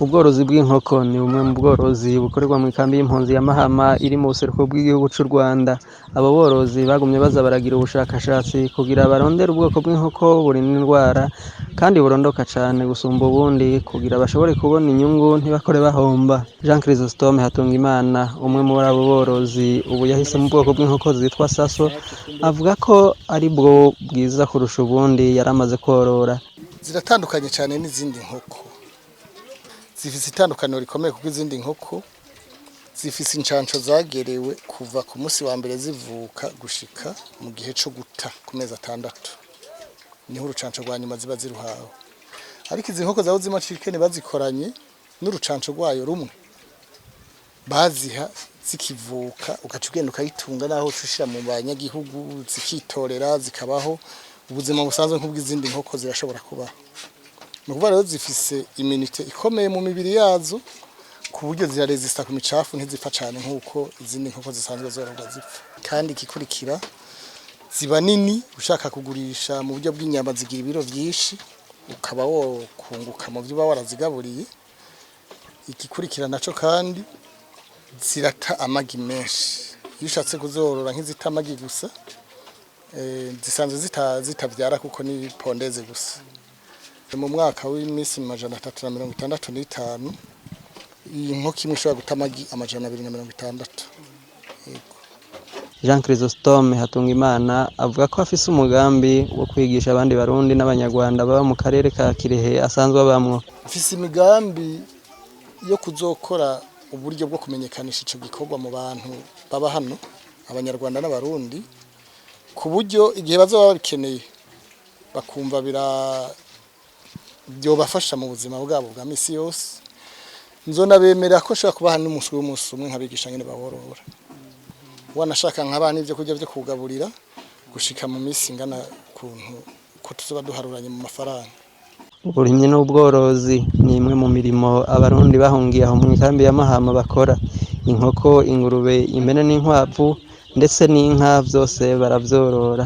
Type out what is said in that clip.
Ubworozi bw'inkoko ni bumwe mu bworozi bukorerwa mw'ikambi y'impunzi ya Mahama iri mu buseruko bw'igihugu c'u Rwanda. Abo borozi bagumye baza baragira ubushakashatsi kugira barondere ubwoko bw'inkoko burinda indwara kandi burondoka cane gusumba ubundi kugira bashobore kubona inyungu ntibakore bahomba. Jean Chrysostome Hatungimana, umwe muri abo borozi ubu yahisemo ubwoko bw'inkoko zitwa Saso, avuga ko ari bwo bwiza kurusha ubundi yari amaze kworora. Ziratandukanye cyane n'izindi nkoko, zifise itandukaniro rikomeye kuko izindi nkoko zifise incanco zagerewe kuva ku munsi wa mbere zivuka gushika mu gihe co guta ku mezi 6, niho urucanco rwa nyuma ziba ziruhawe. Ariko izi nkoko za Uzima Chicken bazikoranye n'urucanco rwayo rumwe baziha zikivuka, ugaca ugenda ukayitunga naho uca ushira mu banyagihugu, zikitorera, zikabaho ubuzima busanzwe nk'ubw'izindi nkoko zirashobora kubaho. Ni ukuvuga rero zifise immunité ikomeye mu mibiri yazo, ku buryo ziraresista ku micafu, ntizipfa cane nk'uko izindi nkoko zisanzwe zororwa zipfa. Kandi igikurikira, ziba nini, ushaka kugurisha mu buryo bw'inyama zigira ibiro vyinshi, ukaba wokunguka mu vyo uba warazigaburiye. Igikurikira naco kandi, zirata amagi menshi. Iyo ushatse kuzorora nk'izita amagi gusa, zisanzwe zitavyara kuko ni pondeuse gusa. Mu mwaka w'iminsi 365, iyi nkoko imwe ishobora guta amagi 260. Yego. Jean Chrysostome Hatungimana avuga ko afise umugambi wo kwigisha abandi Barundi n'Abanyarwanda baba mu karere ka Kirehe asanzwe abamwo. Mfise imigambi yo kuzokora uburyo bwo kumenyekanisha ico gikorwa mu bantu baba hano, Abanyarwanda n'Abarundi, ku buryo igihe bazoba babikeneye bakumva bira byobafasha mu buzima bwabo bwa misi yose, nzonabemerera ko nshobora kubaha n'umuswi w'umunsi umwe nkabigisha ngene baworora, wanashaka nkabaha n'ivyo kurya vyo kugaburira gushika mu misi ingana kuntu ko tuzoba duharuranye mu mafaranga. Uburimyi n'ubworozi ni imwe mu mirimo Abarundi bahungiye aho mw'ikambi ya Mahama bakora. Inkoko, ingurube, impene n'inkwavu ndetse n'inka vyose baravyorora.